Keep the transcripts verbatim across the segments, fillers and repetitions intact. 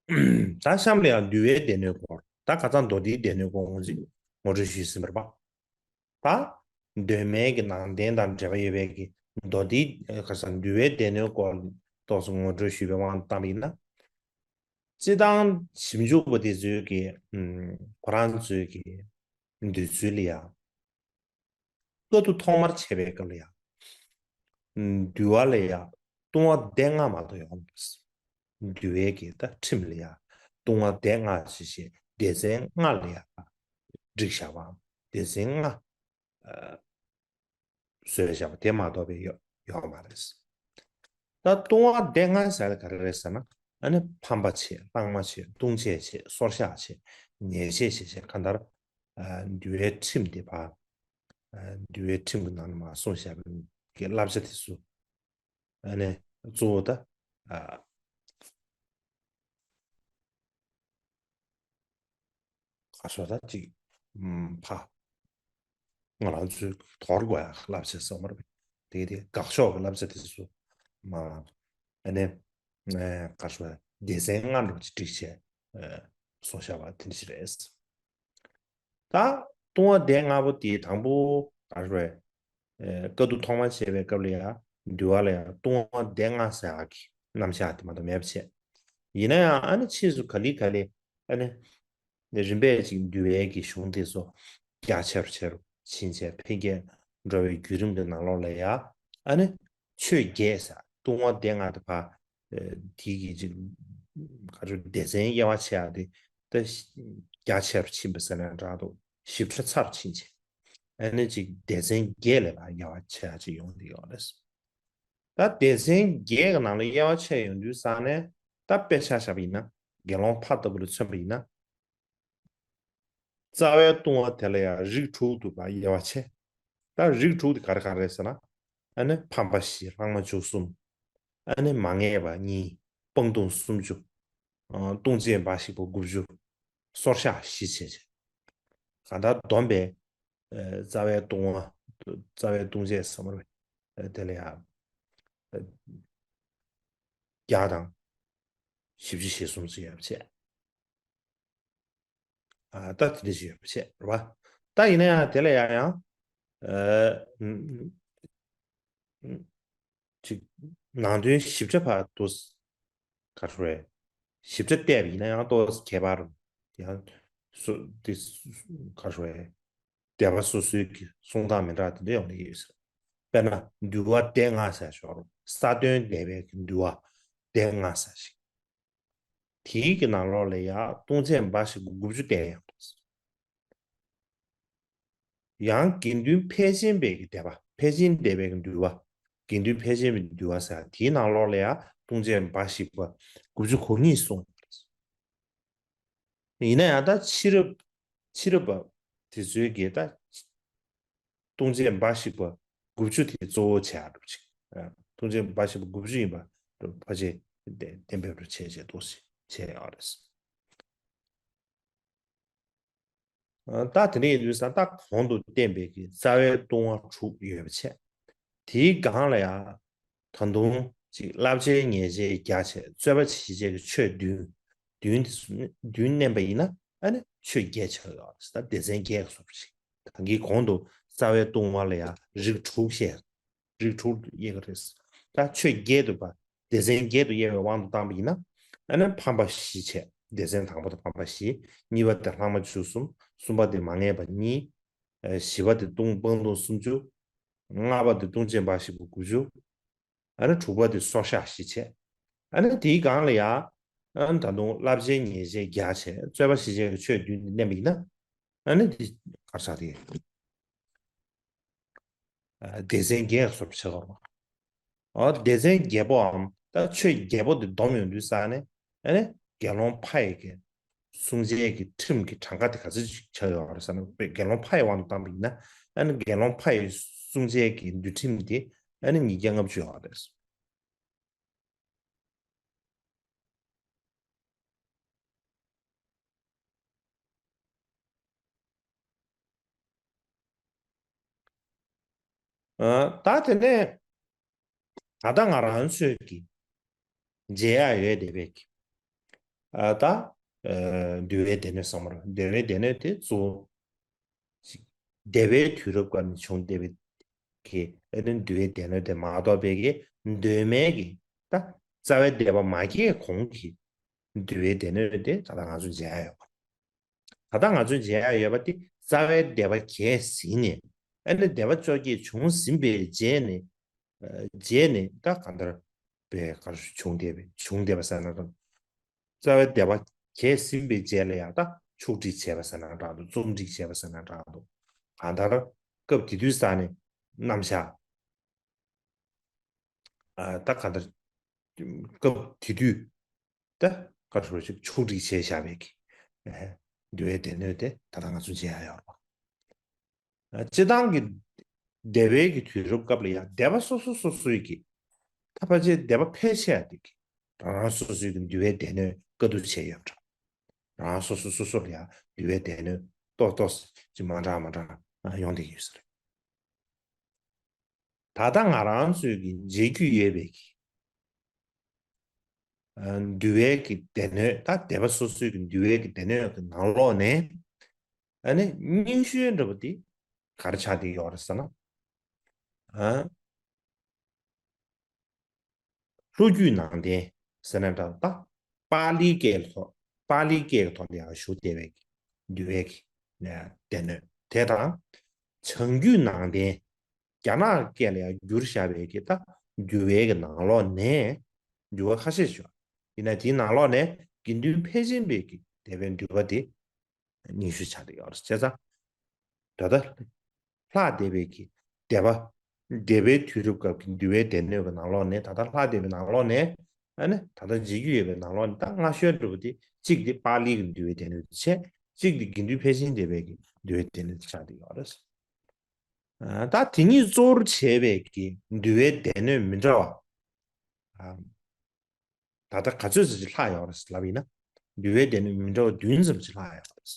ད་གཤམ་ལ་ཡང་འདུལ་བའི་སྡེ་སྣོད་སྐོར། ད་ཁ་སང་མདོ་སྡེའི་སྡེ་སྣོད་སྐོར་ངོ་སྤྲོད་ངོ་སྤྲོད་ཞུས་ཟིན་པ་རེད་པ། ད་གདོད་མའི་གི་ནང་བསྟན་དང་འབྲེལ་བ་ཡོད་པའི་གི་མདོ་སྡེའི་ཁ་སང་འདུལ་བའི་སྡེ་སྣོད་སྐོར་ཏོག་ཙམ་ངོ་སྤྲོད་ཞུས་པའི་དབང་དུ་བཏང་བ་ཡིན་ན། སྤྱིར་བཏང་ཞིབ་འཇུག་པ་དེ་ཚོའི་གི་ཨམ་ཁོ་རང་ཚོའི་གི་འདོད་ཚུལ་ལ་ཡང་། བཀའ་བསྡུ་ཐོག་མར་བྱས་པའི་སྐབས་ལ་ཡང་། འདུལ་བ་ལ་ཡང་ལྟུང་བ་སྡེ་ལྔ་མ་གཏོགས་ཡོད་མ་རེད། འདུལ་བའི་གི་ད་ཁྲིམས་ལ་ཡང་ལྟུང་བ་སྡེ་ལྔ་ཞེས་བཤད། སྡེ་ཚན་ལྔ་ལ་ཡང་བསྒྲིགས་བཞག་པའམ་སྡེ་ཚན་ལྔ་བཟོས་བཞག་པ་དེ་མ་གཏོགས་པའི་ཡོད་ཡོད་མ་རེད། ད་ལྟུང་བ་སྡེ་ལྔ་ཟེར་ཡ་ག་རེ་རེད་ཟེར་ན། ཨ་ནི་ཕམ་པ་བྱེད། ལྷག་མ་བྱེད། ལྟུང་བྱེད་བྱེད། སོར་བཤགས་བྱེད། ཉེས་བྱས་བྱེད་བྱེད། གང་ལྟར་ཨ་འདུལ་བའི་ཁྲིམས་དེ་ཕར་ཨ་འདུལ་བའི་ཁྲིམས་ཀྱི་ནང་ནས་མར་གསུངས་བཞག་པའི་གི་བསླབ་བྱ་དེ་ཚོ། ཨ་ནི་གཙོ་བོ་ད་ཨ་ག་ཤོག་ད་ཅིག་ཨམ་ཕ་ང་རང་ཚོའི་དོར་དགོས་ཡ་བསླབ་བྱ་ཟེར་བ་རེད། དེ་དེ་དགག་ཕྱོགས་ཀྱི་བསླབ་བྱ་དེ་ཚོ་མ་ཨ་ནི་ཨ་ག་ཤོག་སྡེ་ཚན་ལྔ་འདྲ་ཅིག་བསྒྲིགས་བྱས་ཨ་གསུངས་བཞག་པ་དེ་འདྲ་ཞིག་རེད། ད་ལྟུང་བ་སྡེ་ལྔ་པོ་དེ་དང་པོ་ག་རེ་རེད། ཨ་བཀའ་བསྡུ་ཐོག་མ་བྱས་པའི་སྐབས་ལ་ཡང་འདུལ་བ་ལ་ཡང་ལྟུང་བ་སྡེ་ལྔ་ཟེར་ཡག་གི་རྣམ་གཞག་དེ་མ་གཏོགས་མེད་པ་བྱས། ཡིན་ན་ཡང་ཨ་ནི་ཕྱིས་སུ་ག་ལེ་ག་ལེ་ཨ་ནི་རིམ་པས་ཅིག་འདུལ་བའི་གི་གཞུང་དེ་ཚོ་རྒྱ་ཆེ་རུ་ཆེ་རུ་ཕྱིན་བྱས་འཕེལ་རྒྱས་འགྲོ་བའི་བརྒྱུད་རིམ་གྱི་ནང་ལོགས་ལ་ཡང་ཨ་ནི་ཆོས་བརྒྱད་ཟེར་ལྟུང་བ་སྡེ་ལྔ་དེ་ཕར་ཨ་དེ་གི་ཅིག་ག་ཚོད་སྡེ་ཚན་དབྱེ་བ་ཕྱེ་ཡག་དེ་ད་རྒྱ་ཆེ་རུ་ཕྱིན་པ་ཟེར་ན་འདྲ་འདུག་ཞིབ་ཕྲ་ཚར་ཕྱིན་བྱས། ཨ་ནི་ཅིག་སྡེ་ཚན་བརྒྱད་ལས་ཕར་དབྱེ་བ་ཕྱེ་ཡག་ཅིག་ཡོང་གི་ཡོད་རེད། ད་སྡེ་ཚན་བརྒྱད་ཀྱི་ནང་ལ་དབྱེ་བ་ཕྱེ་ཡོང་དུས་ཙང་ནས་ད་དཔེ་ཆ་བཞག་པ་ཡིན་ན། དགེ་སློང་ཕ་ལྟ་བུ་ལ་མཚོན་པ་ཡིན་ན། རྩ་བའི་ལྟུང་བ་དེ་ལ་ཡང་རིགས་དྲུག་ཏུ་ཕར་དབྱེ་བ་ཕྱེ། ད་རིགས་དྲུག་དེ་ག་རེ་ག་རེ་རེད་ཟེར་ན། ཨ་ནི་ཕམ་པ་བཞི། ལྷག་མ་བཅུ་གསུམ། ཨ་ནི་མ་ངེས་པ་གཉིས། སྤང་ལྟུང་སུམ་ཅུ། ཨ་ལྟུང་བྱེད་འབའ་ཞིག་པ་དགུ་བཅུ། སོར་བཤགས་བཞི་བྱས་བྱས། གང་ལྟར་བསྡོམས་པས་ཨ་རྩ་བའི་ལྟུང་བ། རྩ་བའི་ལྟུང་བྱེད་ཟེར་བ་རེད། ཨ་དེ་ལ་ཡང་ཨ་བརྒྱ་དང་བཞི་བཅུ་ཞེ་གསུམ་ཙམ་ཡོད་པ་བྱས། ཨ་ད་དེ་འདྲ་ཞིག་ཡོད་པ་བྱས་རེད་བ། ད་ཡིན་ན་ཡང་དེ་ལ་ཡང་ཡང་ཨ་ཅིག་ནང་དོན་ཞིབ་ཕྲ་ཕར་ཏོག་ཙམ་ག་རེ་རེད། ཞིབ་ཕྲ་བལྟས་པ་ཡིན་ན་ཡང་ཏོག་ཙམ་ཁྱད་པར་ཡང་སོ་དེ་ག་རེ་རེད། སྡེ་པ་སོ་སོའི་གི་གསུང་སྟངས་མི་འདྲ་དེ་འདྲ་ཡོང་གི་ཡོད་ཟེར། དཔེར་ན་འདུལ་བ་སྡེ་ལྔ་ཟེར་ཞོར་ས་དོན་སྡེ་པའི་གི་འདུལ་བ་སྡེ་ལྔ་ཟེར་ཞིག་དེའི་གི་ནང་ལོགས་ལ་ཡང་ལྟུང་བྱེད་འབའ་ཞིག་པ་དགུ་བཅུ་བསྟན་ཡོད་འདུག་ཡང་དགེ་འདུན་ཕལ་ཆེན་པའི་གི་སྡེ་པ། ཕལ་ཆེན་སྡེ་པའི་གི་འདུལ་བ། དགེ་འདུན་ཕལ་ཆེན་པའི་འདུལ་བ་ཟེར་དེའི་ནང་ལོགས་ལ་ཡང་ལྟུང་བྱེད་འབའ་ཞིག་པ་དགུ་བཅུ་གོ་གཉིས་གསུངས། ཡིན་ན་ཡང་ད་ཕྱི་རབས་ཕྱི་རབས་པ་དེ་ཚོའི་གི་ད་ལྟུང་བྱེད་འབའ་ཞིག་པ་དགུ་བཅུ་དེ་གཙོ་བོ་བྱས་འགྲོ་ཅིག་ལྟུང་བྱེད་འབའ་ཞིག་པ་དགུ་བཅུ་ཡིན་པ་ཕལ་ཆེར་གཏན་འབེབས་རུ་བྱས་བྱས་འདུག་ཟེར་བྱས་ཡོད་རེད། ད་དེ་འདྲ་ཡིན་དུས་ཙང་ད་གོང་དུ་བསྟན་པའི་གི་རྩ་བའི་ལྟུང་བ་དྲུག་ཡོད་པ་བྱས། དེའི་སྒང་ལ་ཡང་ད་དུང་ཅིག་བསླབ་བྱའི་ཉེས་བྱས་བརྒྱ་བྱས། རྩོད་པ་བྱེད་བྱེད་ཀྱི་ཆོས་བདུན། བདུན་དེ་ཚོ་བདུན་བསྣན་པ་ཡིན་ན་ཨ་ནི་ཆོས་བརྒྱད་ཆགས་ཡོད་རེད། ད་སྡེ་ཚན་བརྒྱད་ཀྱི་བཟོ་འདྲ་ཞིག་ད་གིན་གོང་དུ་རྩ་བའི་ལྟུང་བ་ལ་ཡང་རིགས་དྲུག་བཤད། རིགས་དྲུག་ཏུ་དབྱེ་གི་རེད། ད་ཆོས་བརྒྱད་དུ་བ་སྡེ་ཚན་བརྒྱད་དུ་དབྱེ་བའི་དབང་དུ་བཏང་པ་ཡིན་ན། ཨ་ནི་ཕམ་པ་བཞི་བྱས། སྡེ་ཚན་དང་པོ་དེ་ཕམ་པ་བཞི། གཉིས་པ་དེ་ལྷག་མ་བཅུ་གསུམ། གསུམ་པ་དེ་མ་ངེས་པ་གཉིས། ཨ་བཞི་པ་དེ་ལྟུང་སྤང་ལྟུང་སུམ་ཅུ། ལྔ་པ་དེ་ལྟུང་བྱེད་འབའ་ཞིག་པ་དགུ་བཅུ། ཨ་ནི་དྲུག་པ་དེ་སོར་བཤགས་བཞི་བྱས། ཨ་ནི་དེའི་སྒང་ལ་ཡང་ཨ་ནི་ད་དུང་བསླབ་བྱའི་ཉེས་བྱས་བརྒྱ་བྱས། རྩོད་པ་བྱེད་བྱེད་ཀྱི་ཆོས་བདུན་དེ་བསྣན་པ་ཡིན་ན། ཨ་ནི་དེ་ག་རེ་ཟེར་དེ། ཨ་སྡེ་ཚན་བརྒྱད་སོར་ཆགས་པ། ཨ་སྡེ་ཚན་བརྒྱད་པོའམ་ད་ཆོས་བརྒྱད་པོ་དེ་བསྡོམས་ཡོང་དུས་ཙང་ནས་ཨ་ནི་དགེ་སློང་ཕ་ཡི་གི་གསུང་བྱའི་གི་ཁྲིམས་ཀྱི་གྲངས་ཀ་དེ་ག་ཚོད་ཅིག་ཆགས་ཡོད་རེད་ཟེར་ན། དཔེ་དགེ་སློང་ཕ་ཡི་དབང་དུ་བཏང་པ་ཡིན་ན་ཨ་ནི་དགེ་སློང་ཕ་ཡི་གསུང་བྱའི་གི་འདུལ་ཁྲིམས་དེ་ཨ་ནི་ཉིས་བརྒྱ་ལྔ་བཅུ་ཡོད་རེད། ཨ་ད་དེ་ནས་ད་ལྟ་ང་རང་ཚོས་ཀྱི་མཇལ་ཡག་ཡོད་བསྡད་པའི་གི་ ཨ་ད་ཨ་འདུལ་བའི་སྡེ་སྣོད་ཚང་མ་རེད། འདུལ་བའི་སྡེ་སྣོད་དེ་གཙོ་བོ་འདས་པའི་དུས་རབས་སྐབས་ནས་བྱུང་བསྡད་པའི་གི་ཨ་ནི་འདུལ་བའི་སྡེ་སྣོད་དེ་མ་གཏོགས་པའི་གི་གདོད་མའི་གི་ད་རྩ་བའི་སྡེ་པ་མ་སྐྱེས་གོང་གི་འདུལ་བའི་སྡེ་སྣོད་དེ་ད་ལྟ་ང་ཚོ་མཇལ་ཡ་ཡོད་པ། ད་ལྟ་ང་ཚོ་མཇལ་ཡ་ཡོད་པ་དེ་རྩ་བའི་སྡེ་པ་གྱེས་ཟིན་ནས། ཨ་ནི་སྡེ་པ་བཅོ་བརྒྱད་བྱུང་ཟིན་པའི་རྗེས་ནས། ཨ་རྗེས་ནས་ད་གང་ལྟར་པའི་གར་བྱུང་བསྡད་པའི་བྱུང་བསྡད་པ་ཟེར་ན་རུང་། རྩ་བའི་སྡེ་པ་གྱེས་ཟིན་པའི་རྗེས་ལ་ཡང་ད་ཕྱོགས་སྒྲིག་བྱས་པ་ཟེར་ན་འདྲ་འདུག་རྩོམ་སྒྲིག་བྱས་པ་ཟེར་ན་འདྲ་འདུག་གང་ལྟར་སྐབས་དེ་དུས་ས་ནས་རྣམ་གཞག་ཨ་ད་གང་ལྟར་སྐབས་དེ་དུས་ད་ག་རེ་ཞིག་ཕྱོགས་སྒྲིག་བྱས་བཞག་པའི་གི་ཨ་འདུལ་བའི་སྡེ་སྣོད་དེ་ད་ལྟ་ང་ཚོ་མཇལ་ཡ་ཡོད་རེད་པ། ཨ་སྤྱིར་བཏང་གི་འདས་པའི་གི་དུས་རབས་སྐབས་ལ་ཡང་སྡེ་པ་སོ་སོ་སོ་སོའི་གི་ད་ཕལ་ཆེར་སྡེ་པ་ཕལ་ཆེ་བ་དེ་གི་རང་རང་སོ་སོའི་གི་འདུལ་བའི་སྡེ་སྣོད་བཀའ་བསྡུ་བྱས་ཡོད་པ་འདྲ། རང་རང་སོ་སོ་སོ་སོ་ལ་ཡང་འདུལ་བའི་སྡེ་སྣོད་ཏོག་ཏོག་ཅིག་མ་འདྲ་མ་འདྲ་ཡོང་བསྡད་ཀྱི་ཡོད་ས་རེད། ད་ལྟ་ང་རང་ཚོའི་གི་མཇལ་རྒྱུ་ཡོད་པའི་གི་ཨ་འདུལ་བའི་གི་སྡེ་སྣོད་ད་སྡེ་པ་སོ་སོའི་གི་འདུལ་བའི་གི་སྡེ་སྣོད་གི་ནང་ལོགས་ནས་ཨ་ནི་རྙིང་ཤོས་འདྲ་པོ་དེ་ག་རེ་ཆགས་བསྡད་ཡོད་རེད་ཟེར་ན། ཨ། ལྷོ་རྒྱུད་ནང་བསྟན་ཟེར་ན་འདྲ་ད། པཱ་ལིའི་སྐད་ལ་ཐོག་པཱ་ལིའི་སྐད་ཀྱི་ཐོག་ལ་ཡང་བཞུགས་བསྡད་པའི་འདུལ་བའི་གི་སྡེ་སྣོད་དེ་དང་། བྱང་རྒྱུད་ནང་བསྟན་རྒྱ་ནག་སྐད་ལ་ཡང་བསྒྱུར་བཞག་པའི་གི་ད་འདུལ་བའི་གི་ནང་ལོགས་ནས་འདུལ་བ་ཁ་ཤས་ཤིག་ཡོད། ཡིན་ན་དེའི་ནང་ལོགས་ནས་དགེ་འདུན་ཕལ་ཆེན་པའི་གི་སྡེ་པའི་འདུལ་བ་དེ་རྙིང་ཤོས་ཆགས་བསྡད་ཡོད་རེད། བྱས་ཙང་ད་ལྟ་ལྷག་བསྡད་པའི་གི་སྡེ་པ་འདས་པའི་དུས་རབས་སྐབས་ཀྱི་འདུལ་བའི་སྡེ་སྣོད་ཀྱི་ནང་ལོགས་ནས་ད་ལྟ་ལྷག་བསྡད་པའི་ནང་ལོགས་ནས་ཨ་ནི་ད་ལྟ་མཇལ་རྒྱུ་ཡོད་པའི་ནང་ལོགས་ནས་ད་སྔ་ཤོས་འདྲ་པོ་དེ་གཅིག་དེ་པཱ་ལིའི་གི་འདུལ་བའི་སྡེ་སྣོད་དེ་བྱས། གཅིག་དེ་དགེ་འདུན་ཕལ་ཆེན་སྡེ་པའི་གི་འདུལ་བའི་སྡེ་སྣོད་དེ་ཆགས་བསྡད་ཡོད་རེད། ཨ་ད་དེ་གཉིས་གཙོ་བོར་བྱས་པའི་གི་འདུལ་བའི་སྡེ་སྣོད་མི་འདྲ་བ། ཨ། ད་ལྟ་ག་ཚོད་ཙམ་ཅིག་ལྷག་ཡོད་རེད་ལབ་ཡིན་ན། འདུལ་བའི་སྡེ་སྣོད་མི་འདྲ་བ་བདུན་ཙམ་ཅིག་ལྷག་ཡོད་རེད།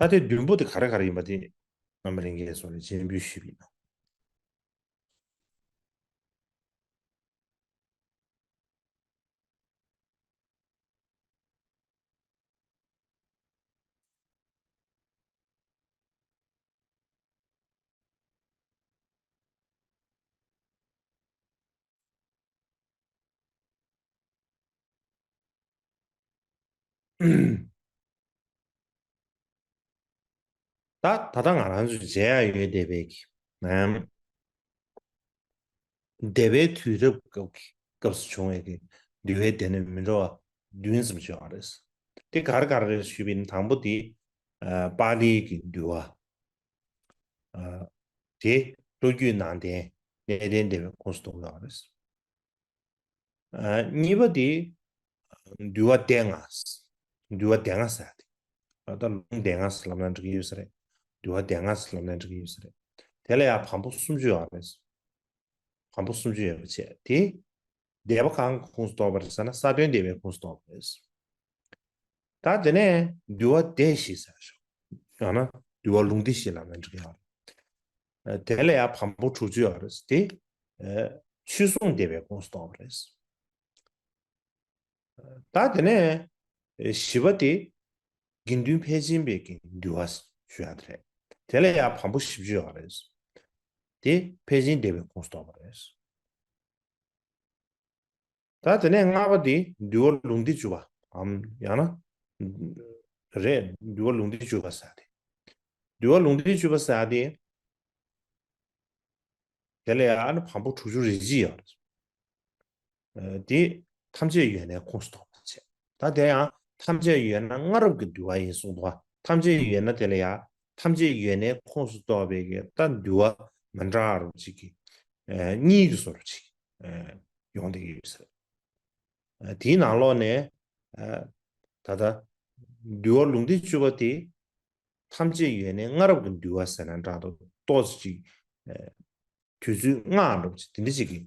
ད་དེ་བདུན་པོ་དེ་ག་རེ་ག་རེ་ཡིན་པ་དེ་རྣམ་པ་ལྷན་རྒྱས་ཚོ་ལ་སྤྱན་འབུལ་ཞུས་པ་ཡིན་ན། ད་ད་ལྟ་ང་རང་ཚོས་མཇལ་ཡ་ཡོད་བསྡད་པའི་གི་ནམ། འདས་པའི་དུས་རབས་སྐབས་ཀྱི་སྐབས་སུ་བྱུང་བའི་གི་འདུལ་བའི་སྡེ་སྣོད་མི་འདྲ་བ་བདུན་ཙམ་ཡོད་པ་རེད། དེ་ག་རེ་ག་རེ་རེད་ཞུས་པ་ཡིན་ན། དང་པོ་དེ་ཨ་པཱ་ལིའི་གི་འདུལ་བ། ཨ་དེ་ལྷོ་རྒྱུད་ནང་བསྟན་གནས་བརྟན་སྡེ་པའི་ཁོངས་སུ་གཏོགས་ཡོད་པ་རེད། ཨ་གཉིས་པ་དེ་འདུལ་བ་སྡེ་ལྔ། འདུལ་བ་སྡེ་ལྔ་ཟེར་ཏེ། ད་ལུང་སྡེ་ལྔ་ཟེར་ལབ་ན་འགྲིག་གི་ཡོད་ས་རེད། འདུལ་བ་སྡེ་ལྔ་ཟེར་ལབ་ན་འགྲིག་གི་ཡོད་ས་རེད། དེ་ལ་ཡང་བམ་པོ་སུམ་ཅུ་ཡོད་རེད། བམ་པོ་སུམ་ཅུ་ཡོད་པ་བྱས་དེ། སྡེ་པ་གང་གི་ཁོངས་སུ་གཏོགས་པ་རེད་ཟེར་ན་ས་སྟོན་སྡེ་པའི་ཁོངས་སུ་གཏོགས་པ་རེད། ད་དེ་ནས་འདུལ་བ་སྡེ་བཞི་ཟེར་ཞོག་ཡང་ན་འདུལ་བ་ལུང་སྡེ་བཞི་ལབ་ན་འགྲིག་གི་ཡོད་རེད། དེ་ལ་ཡང་བམ་པོ་དྲུག་ཅུ་ཡོད་རེད་དེ། ཆོས་སྲུང་སྡེ་པའི་ཁོངས་སུ་གཏོགས་པ་རེད། ད་དེ་ནས་བཞི་པ་དེ་དགེ་འདུན་ཕལ་ཆེན་པའི་གི་འདུལ་བ་ཞུ་ཡ་དེ་རེད། དེ་ལ་ཡང་བམ་པོ་བཞི་བཅུ་ཡོད་རེད། དེ་ཕལ་ཆེན་སྡེ་པའི་ཁོངས་སུ་གཏོགས་པ་རེད། ད་དེ་ནས་ལྔ་པ་དེ་འདུལ་བ་ལུང་སྡེ་བཅུ་པའམ་ཡང་ན་རེད། འདུལ་བ་ལུང་སྡེ་བཅུ་པ་ཟེར་ཏེ། འདུལ་བ་ལུང་སྡེ་བཅུ་པ་ཟེར་ཏེ། དེ་ལ་ཡང་ཨ་ནི་བམ་པོ་དྲུག་ཅུ་རེ་གཅིག་ཡོད་རེད། ཨ་དེ་ཐམས་ཅད་ཡོན་ཏན་ཁོངས་སུ་གཏོགས་པ་བྱས། ད་དེ་ཡང་ཐམས་ཅད་ཡོན་ཏན་སྔ་རབས་ཀྱི་འདུལ་བ་ཡིན་གསུངས་འདུག་ཐམས་ཅད་ཡོན་ཏན་དེ་ལ་ཡང་ཐམས་ཅད་ཡོན་ཏན་ཁོངས་སུ་གཏོགས་པའི་གི་ད་འདུལ་བ་མི་འདྲ་བ་རུ་གཅིག་གི་ཨ་གཉིས་ཀྱི་བཟོ་འདྲ་ཅིག་ཨ་ཡོང་བསྡད་ཀྱི་ཡོད་ཟེར། ཨ་དེའི་ནང་ལོགས་ནས་ཨ་ད་ལྟ་འདུལ་བ་ལུང་སྡེ་བཅུ་པ་དེ་ཐམས་ཅད་ཡོན་ཏན་སྔ་རབས་ཀྱི་འདུལ་བ་ཟེར་ན་འདྲ་འདུག་ཏོག་ཙམ་ཅིག་ཨ་དུས་ཚོད་སྔ་འགྲོ་ཅིག་དེ་འདྲ་ཅིག་གི་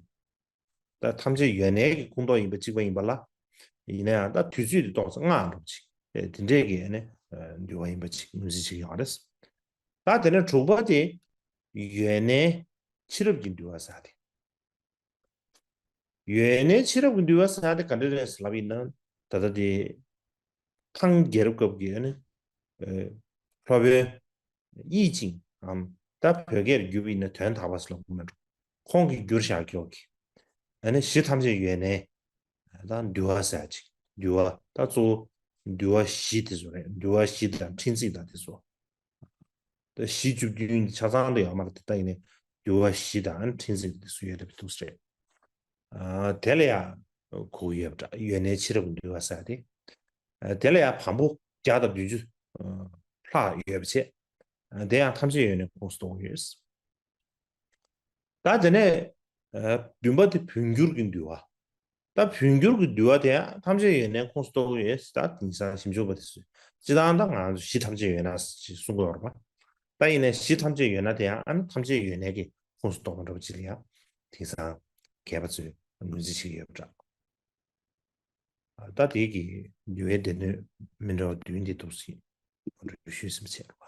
ད་ཐམས་ཅད་ཡོན་ཏན་གྱི་ཁོངས་གཏོགས་ཡིན་པ་གཅིག་པ་ཡིན་པ་ལ། ཡིན་ན་ཡང་ད་དུས་ཚོད་དེ་ཏོག་ཙམ་སྔ་འགྲོ་ཅིག་ཨ་དེ་འདྲས་ཀྱི་ཨ་ནི་ཨ་འདུལ་བ་ཡིན་པ་ཅིག་ངོས་འཛིན་བྱེད་ཀྱི་ཡོད་རེད། ད་དེ་ནས་དྲུག་པ་དེ་ཡོན་ཏན་ཕྱི་རབས་ཀྱི་འདུལ་བ་ཟེར་ཏེ། ཡོན་གནས་ཕྱི་རབས་ཀྱི་འདུལ་བ་ཟེར་ཡ་དེ་ག་འདྲ་རེད་ཟེར་ལབ་ཡིན་ན། ད་ལྟ་དེ་ཐང་རྒྱལ་རབས་སྐབས་ཀྱི་ཨ་ནི་ཨ་སློབ་དཔོན་ཡིད་བཞིན་ཨམ་ད་བོད་སྐད་བསྒྱུར་བ་ཡིན་ན་དོན་དག་པ་ཟེར་ལབ་ཀྱི་མེད་འགྲོ། ཁོང་གིས་བསྒྱུར་བཞག་ཀྱོག་གི་ཨ་ནི་གཞི་ཐམས་ཅད་ཡོན་གནས་ད་འདུལ་བ་ཟེར་ཡ་ཅིག་འདུལ་བ་ད་གཙོ་བོ་འདུལ་བ་བཞི་དེ་ཚོ་རེད། འདུལ་བ་བཞི་དང་ཕྲིན་ཚིགས་དང་དེ་ཚོ། ད་བཞི་བཅུ་བདུན་ཆ་ཚང་དུ་ཡོད་མ་རེད། དེ་ལྟ་ཡིན་ནའི་འདུལ་བ་བཞི་དང་ཕྲིན་ཚིགས་དེ་ཚོ་ཡོད་རེད་པ་འདུག་ཟེར། ཨ་དེ་ལ་ཡང་གོ་གི་ཡོད་པ་འདྲ། ཡོན་གནས་ཕྱི་རབས་ཀྱི་འདུལ་བ་ཟེར་ཏེ། ཨ་དེ་ལ་ཡང་བམ་པོ་བརྒྱ་དང་བདུན་ཅུ་ཨ་ལྷག་ཡོད་པ་བྱས། ཨ་དེ་ཡང་ཐམས་ཅད་ཡོན་གནས་ཁོངས་སུ་གཏོགས་ཡོད། ད་དེ་ནས་ཨ་བདུན་པ་དེ་བོད་འགྱུར་གྱི་འདུལ་བ། ད་བོད་འགྱུར་གྱི་འདུལ་བ་དེ་ཡང་ཐམས་ཅད་ཡོན་གནས་ཁོངས་སུ་གཏོགས་ཡོད། ད་དེང་སང་ཞིབ་འཇུག་པ་དེ་ཚོས་སྤྱིར་བཏང་ད་ང་ཚོ་གཞི་ཐམས་ཅད་ཡོད་ན་ཞེས་གསུང་གི་ཡོད་རེད་པ། ད་ཡིན་ནའི་གཞི་ཐམས་ཅད་ཡོད་ན་དེ་ཡང་ཨ་ནི་ཐམས་ཅད་ཡོན་གནས་ཀྱི་ཁོངས་སུ་གཏོགས་པ་འདྲ་པོ་ཅིག་ལ་ཡང་དེང་སང་མཁས་པ་ཚོས་ངོས་འཛིན་བྱེད་ཀྱི་ཡོད་པ་འདྲ། ད་དེ་གི་འདུལ་བའི་སྡེ་སྣོད་མི་འདྲ་བ་བདུན་དེ་འདུག་ཟིན་འགྲོ་ཞུས་ཟིན་པ་བྱས་རེད་པ།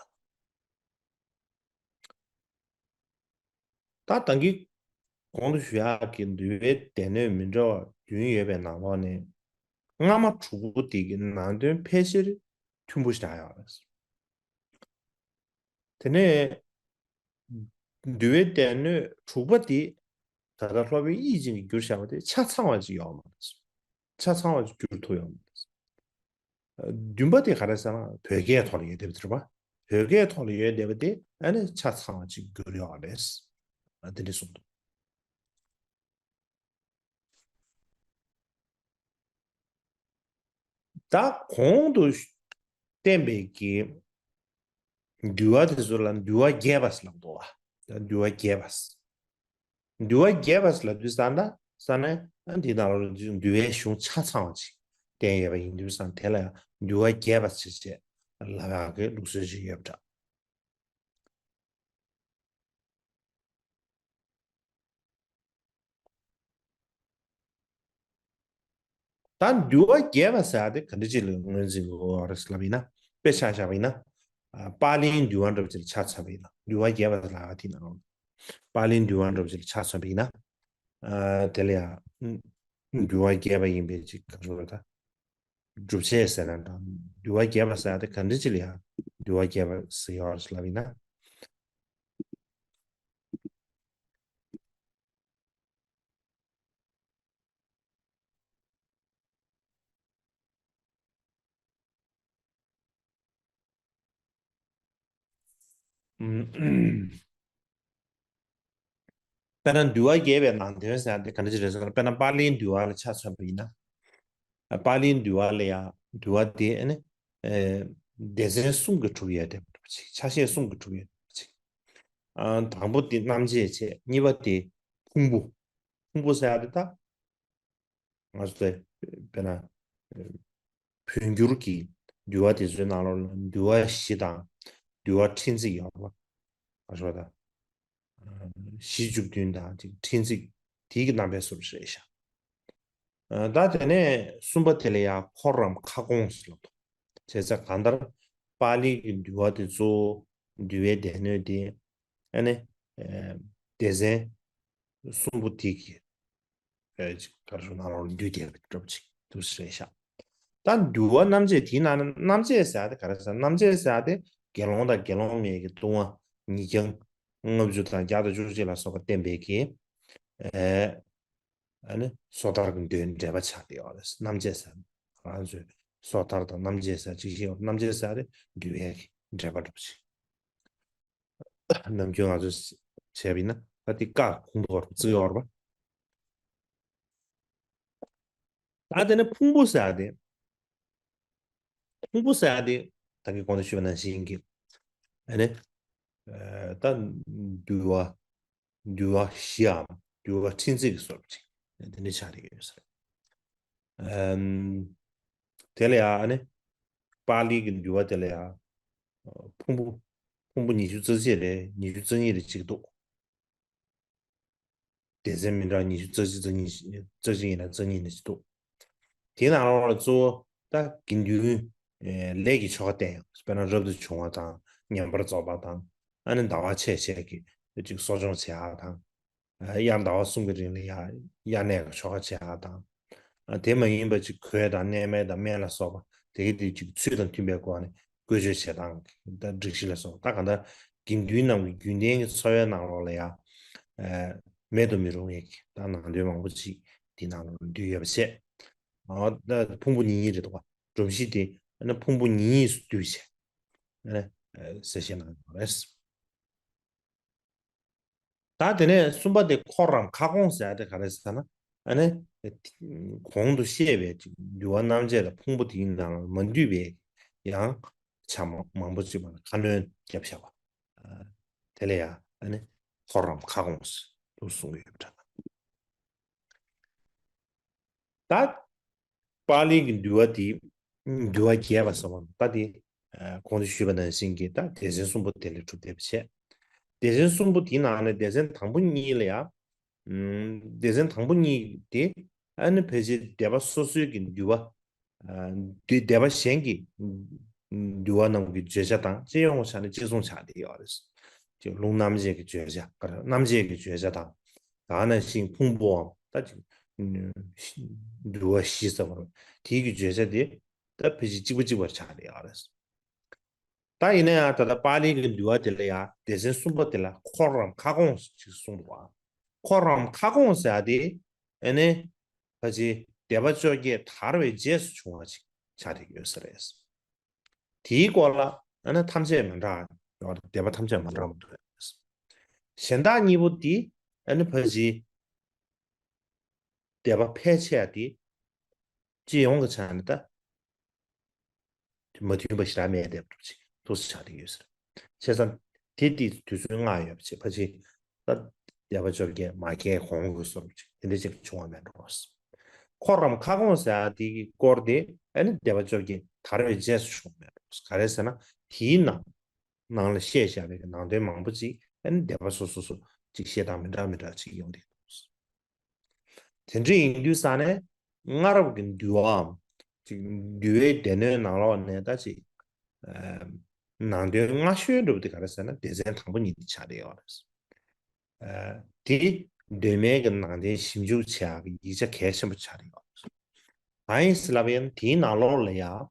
ད་ད་གིན་གོང་དུ་ཞུ་ཡག་གི་འདུལ་བའི་སྡེ་སྣོད་མི་འདྲ་བ་བདུན་ཡོད་པའི་ནང་ལོགས་ནས། སྔ་མ་དྲུག་པོ་དེ་གི་ནང་དོན་ཕལ་ཆེར་མཐུན་པོ་ཞིག་ཆགས་ཡོད་རེད། དེ་ནས་འདུལ་བའི་སྡེ་སྣོད་དྲུག་པ་དེ་ད་ལྟ་སློབ་དཔོན་ཡིད་བཞིན་གྱིས་བསྒྱུར་བཞག་པ་དེ་ཆ་ཚང་བ་ཅིག་ཡོད་མ་རེད། ཆ་ཚང་བ་ཅིག་བསྒྱུར་ཐུབ་ཡོད་མ་རེད། བདུན་པ་དེ་ག་རེ་ཟེར་ན་བོད་སྐད་ཐོག་ལ་ཡོད་བསྡད་པ་དེ་རེད་པ། བོད་སྐད་ཐོག་ལ་ཡོད་བསྡད་པ་དེ་ཨ་ནི་ཆ་ཚང་བ་ཅིག་གྱུར་ཡོད་རེད། ཨ་དེ་འདྲ་གསུངས་འདུག་ད་གོང་དུ་བསྟན་པའི་གི་འདུལ་བ་དེ་ཚོ་ལ་འདུལ་བ་རྒྱས་པ་ཟེར་ལབ་འདུག་བ། ད་འདུལ་བ་རྒྱས་པ་ཟེར། འདུལ་བ་རྒྱས་པ་ཟེར་ལབ་དུས་ཙང་ད་ས་ནས་འདི་ནང་ལ་འདུལ་བའི་གཞུང་ཆ་ཚང་བ་ཅིག་བསྟན་ཡོད་པ་ཡིན་དུས་ཙང་དེ་ལ་ཡང་འདུལ་བ་རྒྱས་པ་ཟེར་བྱས་ལབ་ཡག་གི་ལུགས་སྲོལ་ཅིག་ཡོད་པ་འདྲ། ད་འདུལ་བ་རྒྱས་པ་ཟེར་ཡག་དེ་ག་འདྲ་ཅིག་ལ་ངོས་འཛིན་དགོས་རེད་ལབ་ཡིན་ན། དཔེ་ཆ་བཞག་པ་ཡིན་ན། ཨ་པཱ་ལིའི་འདུལ་བ་འདྲ་པོ་ཅིག་ལ་ཆ་མཚོན་པ་ཡིན་ན། འདུལ་བ་རྒྱས་པ་ལབ་ཡག་དེ་ནང་ལོགས་པཱ་ལིའི་འདུལ་བ་འདྲ་པོ་ཅིག་ལ་ཆ་མཚོན་པ་ཡིན་ན། ཨ་དེ་ལ་ཡང་འདུལ་བ་རྒྱས་པ་ཡིན་པའི་ཅིག་ག་རེ་ཟེར་དགོས་རེད་ད། སྒྲུབ་བྱེད་ཟེར་ན་འདྲ། འདུལ་བ་རྒྱས་པ་ཟེར་ཡག་དེ་ག་འདྲ་ཅིག་ལ་ཡང་འདུལ་བ་རྒྱས་པ་ཟེར་ཡོད་རེད་ལབ་ཡིན་ན། ཨུམ། དཔེར་ན་འདུལ་བ་རྒྱས་པའི་ནང་དོན་ཟེར་ཡག་དེ་ག་འདྲ་ཅིག་རེད་ཟེར་ན། དཔེར་ན་པཱ་ལིའི་འདུལ་བ་ལ་ཆ་མཚོན་པ་ཡིན་ན། ཨ་པཱ་ལིའི་འདུལ་བ་ལ་ཡང་འདུལ་བ་དེ་ཨ་ནི་ཨེ་སྡེ་ཚན་གསུམ་གྱིས་གྲུབ་ཡོད་བསྡད་པ་འདྲ་པོ་ཅིག་ཆ་ཤས་གསུམ་གྱིས་གྲུབ་ཡོད་བསྡད་པ་ཅིག་ཨ་དང་པོ་དེ་རྣམ་འབྱེད་བྱས། གཉིས་པ་དེ་ཕུང་པོ། ཕུང་པོ་ཟེར་ཡག་དེ་ད་ང་ཚོ་དེ་དཔེར་ན་བོད་འགྱུར་གྱི་འདུལ་བ་དེ་ཚོའི་ནང་ལོགས་ལ་འདུལ་བ་བཞི་དང་འདུལ་བ་ཕྲིན་ཚིགས་ཡོད་པ། ང་ཚོ་ད་བཞི་བཅུ་བདུན་དང་ཅིག་ཕྲིན་ཚིགས་དེའི་གི་རྣམ་པའི་ཟུར་རེད་ཤག་ཨ་ད་དེ་ནས་གསུམ་པ་དེ་ལ་ཡང་འཁོར་རམ་ཁ་སྐོང་ཟེར་ལབ་འདུག་བྱས་ཙང་གང་ལྟར་པཱ་ལི་གི་འདུལ་བ་དེ་གཙོ་བོ་འདུལ་བའི་སྡེ་སྣོད་དེ་ཨ་ནི་ཨེ་སྡེ་ཚན་གསུམ་པོ་དེ་གི་ཨེ་ཅིག་ག་རེ་ཟེར་ནང་ལོགས་ལ་འདུས་བསྡད་པའི་གྲུབ་ཅིག་འདུག་ཟེར་ཤག་ད་འདུལ་བ་རྣམ་འབྱེད་དེའི་ནང་ན་རྣམ་འབྱེད་ཟེར་ཡག་དེ་ག་རེ་ཟེར། རྣམ་འབྱེད་ཟེར་ཡག་དེ་དགེ་སློང་དང་དགེ་སློང་མའི་གི་ལྟུང་བ་ཉིས་བརྒྱ་ལྔ་བཅུ་དང་བརྒྱ་དང་བཅུ་གཅིག་ལ་སོགས་པ་བསྟན་པའི་གི་ཨེ་ཨ་ནི་སོ་ཐར་གྱི་མདོའི་འགྲེལ་པ་ཆགས་བསྡད་ཡོད་རེད། རྣམ་འབྱེད་ཟེར་ང་ཚོས་སོ་ཐར་དང་རྣམ་འབྱེད་ཟེར་གཅིག་བཞི་ཡོད། རྣམ་འབྱེད་ཟེར་དེ་འདུལ་བའི་གི་འགྲེལ་པ་འདྲ་པོ་ཅིག་ནམ་རྒྱུན་ང་ཚོས་བྱས་པ་ཡིན་ན་ད་དེ་ཀ་ཁུང་པོ་བར་བརྩི་ཡོད་རེད་པ། ད་དེ་ནས་ཕུང་པོ་ཟེར་དེ། ཕུང་པོ་ཟེར་དེ་ད་གིན་གོང་དུ་ཞུས་པ་ནང་བཞིན་གྱི་ཨ་ནི་ཨ་ད་འདུལ་བ་འདུལ་བ་བཞིའམ་འདུལ་བ་ཕྲིན་ཚིགས་ཀྱི་སོར་ཅིག་དེ་འདྲ་ཆགས་བསྡད་ཡོད་ས་རེད། ཨམ། དེ་ལ་ཡང་ཨ་ནི་པཱ་ལི་གི་འདུལ་བ་དེ་ལ་ཡང་ཕུང་པོ་ཕུང་པོ་ཉི་ཤུ་རྩ་གཅིག་རེད། ཉི་ཤུ་རྩ་གཉིས་རེ་གཅིག་འདུག་སྡེ་ཚན་མི་འདྲ་ཉི་ཤུ་རྩ་གཅིག་རྩ་གཉིས་རྩ་གཅིག་ཡིན་ན་རྩ་གཉིས་ནས་གཅིག་འདུག་དེའི་ནང་ལོགས་ལ་གཙོ་བོ་ད་དགེ་འདུན་ལས་ཀྱི་ཆོ་ག་བསྟན་ཡོད། དཔེར་ན་རབ་ཏུ་བྱུང་བ་དང་། ཉན་པར་རྫོགས་པ་དང་། ཨ་ནི་ཟླ་བ་ཕྱེད་ཕྱེད་ཀྱི་ཅིག་གསོ་སྦྱོང་བྱེད་ཡག་དང་། དབྱར་ཟླ་བ་གསུམ་གྱི་རིང་ལ་ཡ་དབྱར་གནས་ཀྱི་ཆོ་ག་བྱེད་ཡག་དང་། དེ་མ་ཡིན་པ་ཅིག་གོས་དང་གནས་མལ་དང་སྨན་ལ་སོགས་པ་དེ་གི་དེ་ཅིག་ཚུལ་དང་མཐུན་པའི་སྒོ་ནས་བཀོལ་སྤྱོད་བྱེད་སྟངས་ད་སྒྲིག་གཞི་ལ་སོགས་ད་གང་ལྟར་དགེ་འདུན་རྣམས་ཀྱི་རྒྱུན་ལྡན་གྱི་འཚོ་བའི་ནང་ལོགས་ལ་ཡ་མེད་དུ་མི་རུང་བའི་ད་ནང་དོན་མང་པོ་ཅིག་དེ་ནང་ལོགས་འདུས་ཡོད་པ་བྱས། ད་ཕུང་པོ་ཉིད་གཉིས་རེད་འདུག་ག་སྒྲོམ་གཞི་དེ་ཕུང་པོ་ཉིད་གཉིས་སུ་འདུས་བྱས་གསལ་བཤད་གནང་ཡོད་རེད། ད་དེ་ནས་གསུམ་པ་དེ་འཁོར་རམ་ཁ་སྐོང་ཟེར་ཡ་དེ་ག་རེ་ཟེར་ན། ཨ་ནི། གོང་དུ་བཤད་པའི་ཅིག་འདུལ་བ་རྣམ་འབྱེད་ལ་ཕུང་པོ་དེའི་ནང་ལ་མ་འདུས་པའི་ཡང་ཆ་མ་མང་པོ་ཅིག་མ་ཁ་སྣོན་བརྒྱབ་བཞག་པ། དེ་ལ་ཡང་ཨ་ནི་འཁོར་རམ་ཁ་སྐོང་ཟེར་དུ་གསུངས་ཡོད་པ་འདྲ། ད། པཱ་ལི་གི་འདུལ་བ་དེ། འདུལ་བ་རྒྱས་པ་ཟེར་བ་ད་དེ། གོང་དུ་ཞུས་པ་ནང་བཞིན་གྱི་ད་སྡེ་ཚན་གསུམ་པོ་དེ་ལས་གྲུབ་བསྡད་པ་བྱས། སྡེ་ཚན་གསུམ་པོ་དེའི་ནང་ནས་སྡེ་ཚན་དང་པོ་གཉིས་ལ་ཡང་། སྡེ་ཚན་དང་པོ་གཉིས་དེ་ཨ་ནི་ཕལ་ཆེར་སྡེ་པ་སོ་སོའི་གི་འདུལ་བ། འདུལ་སྡེ་པ་གཞན་གྱི་འདུལ་བ་རྣམས་ཀྱི་བརྗོད་བྱ་དང་སྤྱི་ཡོངས་ཀྱི་ཆ་ནས་གཅིག་མཚུངས་ཆགས་བསྡད་ཡོད་རེད། ཅིག་ལུང་རྣམ་འབྱེད་ཀྱི་བརྗོད་བྱ་རྣམ་འབྱེད་ཀྱི་བརྗོད་བྱ་དང་། ད་ནང་བཞིན་ཕུང་པོའམ་ད་ཅིག་འདུལ་བ་བཞི་ཟེར་བ་རེད། དེའི་གི་བརྗོད་བྱ་དེ་ད་ཕལ་ཆེར་གཅིག་པ་གཅིག་པར་ཆགས་བསྡད་ཡོད་རེད། ད་ཡིན་ན་ཡང་ད་ལྟ་པཱ་ལི་གི་འདུལ་བ་དེ་ལ་ཡང་སྡེ་ཚན་གསུམ་པ་དེ་ལ་འཁོར་རམ་ཁ་སྐོང་ཞེས་གསུངས་འདུག་ག་འཁོར་རམ་ཁ་སྐོང་ཟེར་ཡ་དེ་ཨ་ནི་ཕལ་ཆེར་སྡེ་པ་བཅོ་བརྒྱད་དར་བའི་རྗེས་སུ་བྱུང་བ་ཅིག་ཆགས་བསྡད་ཡོད་ས་རེད། དེའི་སྐོར་ལ་ཨ་ནི་ཐམས་ཅད་མི་འདྲ་ཡོད་རེད། སྡེ་པ་ཐམས་ཅད་མི་འདྲ་མི་འདུག་གཞན་དག་གཉིས་པོ་དེ་ཨ་ནི་ཕལ་ཆེར་སྡེ་པ་ཕལ་ཆེ་བ་དེ་སྤྱི་ཡོངས་ཀྱི་ཆ་ནས་ད་མ་མཐུན་པ་ཞེ་དྲག་མེད་བསྡད་པ་འདྲ་ཅིག་ཏོག་ཙམ་ཆགས་བསྡད་ཡོད་ཟེར། བྱས་ཙང་དེ་དེ་དུས་ཚོད་སྔ་ཡོད་པ་བྱས་ཕལ་ཆེར་ད་སྡེ་པ་བཅོ་བརྒྱད་མ་སྐྱེས་གོང་གི་བཟོ་འདྲ་ཅིག་དེ་འདྲ་ཅིག་བྱུང་བ་མེད་འགྲོ། འཁོར་རམ་ཁ་སྐོང་ཟེར་ཡ་དེ་གི་སྐོར་དེ་ཨ་ནི་སྡེ་པ་བཅོ་བརྒྱད་དར་བའི་རྗེས་སུ་བྱུང་བ་མེད་འགྲོ། ག་རེ་ཟེར་ན་དེའི་ནང་ནང་ལ་བཤད་བཞག་པའི་ནང་དོན་མང་པོ་ཅིག་ཨ་ནི་སྡེ་པ་སོ་སོ་སོ་ཅིག་བཤད་སྟངས་མི་འདྲ་མི་འདྲ་ཅིག་ཡོང་གི་འདུག་དེ་འདྲ་ཡིན་དུས་ཙང་ནས་སྔ་རབས་ཀྱི་འདུལ་བའམ་ཅིག་འདུལ་བའི་སྡེ་སྣོད་ནང་ལོགས་ནས་ད་ཅིག་ནང་དོན་སྔ་ཤོས་འདྲ་པོ་དེ་ག་རེ་ཟེར་ན་སྡེ་ཚན་དང་པོ་གཉིས་དེ་ཆགས་བསྡད་ཡོད་རེད། དེ་གདོད་མའི་གི་ནང་དོན་ཞིབ་འཇུག་བྱེད་ཡག་གི་ཡིག་ཆ་གལ་ཆེན་པོ་ཆགས་བསྡད་ཡོད་རེད། གང་ཡིན་ཟེར་ལབ་ཡིན་དེའི་ནང་ལོགས་ལ་ཡང་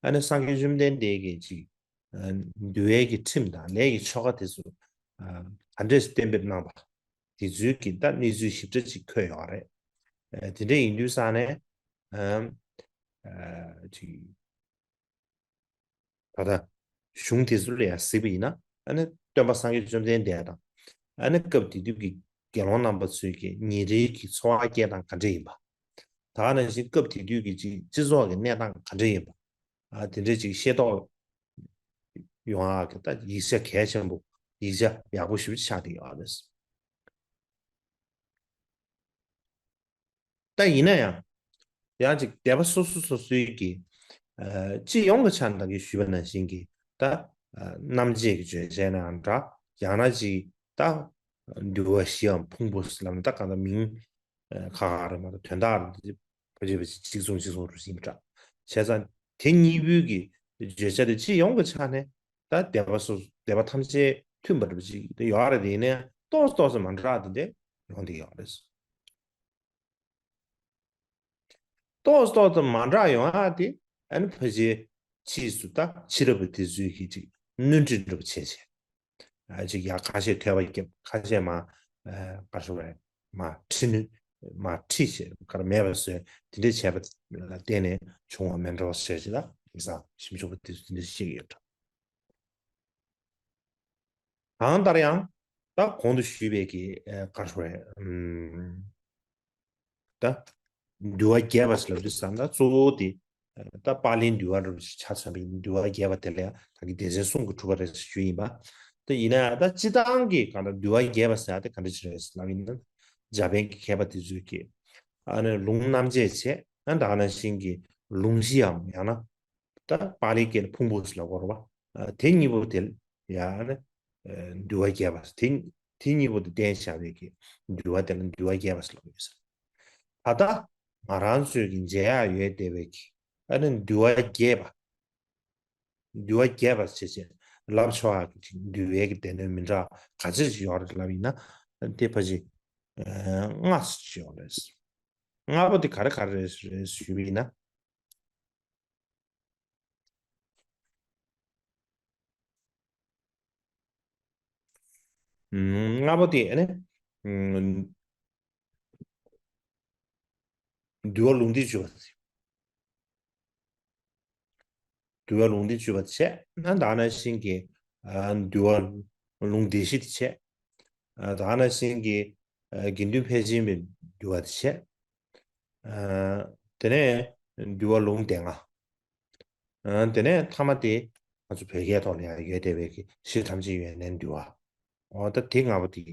ཨ་ནི་སངས་རྒྱས་བཅོམ་ལྡན་འདས་ཀྱིས་ཅིག་འདུལ་བའི་གི་ཁྲིམས་དང་ལས་ཀྱི་ཆོ་ག་དེ་ཚོ་ག་འདྲས་གཏན་འབེབས་གནང་པ་དེ་ཚོའི་གི་ད་གནས་ཚུལ་ཞིབ་ཕྲ་ཅིག་འཁོད་ཡོད་རེད། དེ་འདྲ་ཡིན་དུས་ཙང་ནས་ཅིག་ད་ལྟ་གཞུང་དེ་ཚོ་ལ་ཡང་གཟིགས་པ་ཡིན་ན་ཨ་ནི་སྟོན་པ་སངས་རྒྱས་བཅོམ་ལྡན་འདས་དང་ཨ་ནི་སྐབས་དེ་དུས་ཀྱི་དགེ་སློང་རྣམ་པ་ཚོའི་གི་ཉིན་རེའི་གི་འཚོ་བ་སྐྱེལ་སྟངས་ག་འདྲ་ཡིན་པ། ད་ག་ནང་བཞིན་སྐབས་དེ་དུས་ཀྱི་ཅིག་སྤྱི་ཚོགས་ཀྱི་གནས་སྟངས་ག་འདྲ་ཡིན་པ། ཨ་དེ་འདྲས་ཅིག་ཤེས་རྟོགས་ཡོང་ཡག་གི་ད་ཡིག་ཆ་གལ་ཆེན་པོ་ཡིག་ཆ་ཡག་པོ་ཞེ་པོ་ཆགས་བསྡད་ཡོད་རེད། ད་ཡིན་ན་ཡང་ཡང་ཅིག་སྡེ་པ་སོ་སོ་སོ་སོའི་གི་སྤྱི་ཡོངས་ཀྱི་ཆ་ནས་ད་གིན་ཞུས་པ་ནང་བཞིན་གྱི་ད་རྣམ་འབྱེད་ཀྱི་བརྗོད་བྱ་ནའང་འདྲ་ཡང་ན་ཅིག་ད་འདུལ་བ་བཞིའམ་ཕུང་པོ་ལབ་ན་ད་གང་ལྟར་མིང་ཁ་ཁ་རེད་མ་གཏོགས་དོན་དག་རེད་ཕལ་ཆེར་ཕལ་ཆེར་གཅིག་མཚུངས་གཅིག་མཚུངས་རུ་ཡིན་པ་འདྲ། བྱས་ཙང་དེ་གཉིས་པོའི་གི་བརྗོད་བྱ་དེ་སྤྱི་ཡོངས་ཀྱི་ཆ་ནས་ད་སྡེ་པ་སོ་སྡེ་པ་ཐམས་ཅད་མཐུན་པ་འདྲ་པོ་ཅིག་དེ་ཡོད་རེད། དེ་ཡིན་ན་ཏོག་ཙམ་ཏོག་ཙམ་མ་འདྲ་དེ་འདྲ་ཡོང་བསྡད་ཡོད་རེད། ཏོག་ཙམ་ཏོག་ཙམ་མ་འདྲ་ཡོང་ཨ་དེ་ཨ་ནི་ཕལ་ཆེར་ཕྱིས་སུ་ད་ཕྱི་རབས་པ་དེ་ཚོས་ཀྱིས་ཅིག་སྣོན་འཕྲི་འདྲ་པོ་བྱས་བྱས། ཨ་ཅིག་ཡང་ཁ་ཤས་ཐོས་པ་བརྒྱབ། ཁ་ཤས་མ་ཨ་ག་རེ་ཟེར་དགོས་རེད། མ་ཁྲིད་ནུས་མ་ཁྲིད་བྱས་ག་རེ་མེད་པ་བཟོས་དེ་འདྲས་བྱས་པ་ལ་བརྟེན་ནས་བྱུང་བ་མིན་འགྲོ་ཟེར་ཅིག་ད་ཡིག་ཚང་ཞིབ་འཇུག་པ་དེ་ཚོས་དེ་འདྲས་བཤད་ཀྱི་ཡོད་འདྲ། གང་ལྟར་ཡང་ད་གོང་དུ་ཞུས་པའི་གི་ཨ་ག་རེ་ཟེར་དགོས་རེད། ཨམ། ད། འདུལ་བ་རྒྱས་པ་ཟེར་ལབ་དུས་ཙམ་ད་གཙོ་བོ་དེ། ད་པཱ་ལིའི་འདུལ་བ་རུ་ཆ་མཚོན་པའི་འདུལ་བ་རྒྱས་པ་དེ་ལ་ཡང་ད་གི་སྡེ་ཚན་གསུམ་གྱིས་གྲུབ་པ་རེད་ཟེར་ཞུས་ཡིན་པ། ད་ཡིན་ན་ཡང་ད་སྤྱི་བཏང་གི་གང་ལྟར་འདུལ་བ་རྒྱས་པ་ཟེར་ཡ་དེ་ག་འདྲ་ཅིག་རེད་ཟེར་ལབ་ཡིན་ན། འཇར་པན་གྱི་མཁས་པ་དེ་ཚོས་ཀྱིས། ཨ་ནི་ལུང་རྣམ་འབྱེད་བྱས་ཨ་ད་ག་ནང་བཞིན་གྱི་ལུང་གཞིའམ་ཡང་ན། ད་པཱ་ལིའི་སྐད་ལ་ཕུང་པོ་ཟེར་ལབ་དགོས་རེད་པ། ཨ་དེ་གཉིས་པོ་དེ་ཡང་ནི་འདུལ་བ་རྒྱས་པ་དེ་དེ་གཉིས་པོ་དེ་བསྟན་བཞག་པའི་གི་འདུལ་བ་དེ་ལ་འདུལ་བ་རྒྱས་པ་ཟེར་ལབ་ཡོད་ཟེར། ད་ལྟ་ང་རང་ཚོས་ཀྱི་མཇལ་ཡག་ཡོད་བསྡད་པའི་གི་ཨ་ནི་འདུལ་བ་རྒྱས་པ། འདུལ་བ་རྒྱས་པ་ཞེས་བྱས་ལབ་ཆོག་ཡག་གི་འདུལ་བའི་གི་སྡེ་སྣོད་མི་འདྲ་ག་ཚོད་ཅིག་ཡོད་རེད་ལབ་ཡིན་ན་དེ་ཕལ་ཆེར་ ལྔ་ཙམ་ཡོད་རེད། ལྔ་པོ་དེ་ག་རེ་ག་རེ་རེད་ཞུས་པ་ཡིན་ན། ལྔ་པོ་དེ་ཨ་ནི། འདུལ་བ་ལུང་འདི་བརྗོད་པ། འདུལ་བ་ལུང་འདི་བརྗོད་པ་བྱས་ན། ད་ག་ནང་བཞིན་གྱི་འདུལ་བ་ལུང་སྡེ་བཞི་དེ་བྱས། ད་ག་ནང་བཞིན་གྱི་དགེ་འདུན་ཕལ་ཆེན་པའི་འདུལ་བ་དེ་བྱས། དེ་ནས་འདུལ་བ་ལུང་སྡེ་ལྔ། དེ་ནས་ཐ་མ་དེ་ང་ཚོ་བོད་སྐད་ཐོག་ལ་ཡང་ཡོད་བསྡད་པའི་གི་གཞི་ཐམས་ཅད་ཡོན་ཏན་འདུལ་བ། འོ་ད་དེ་ལྔ་པོ་དེ་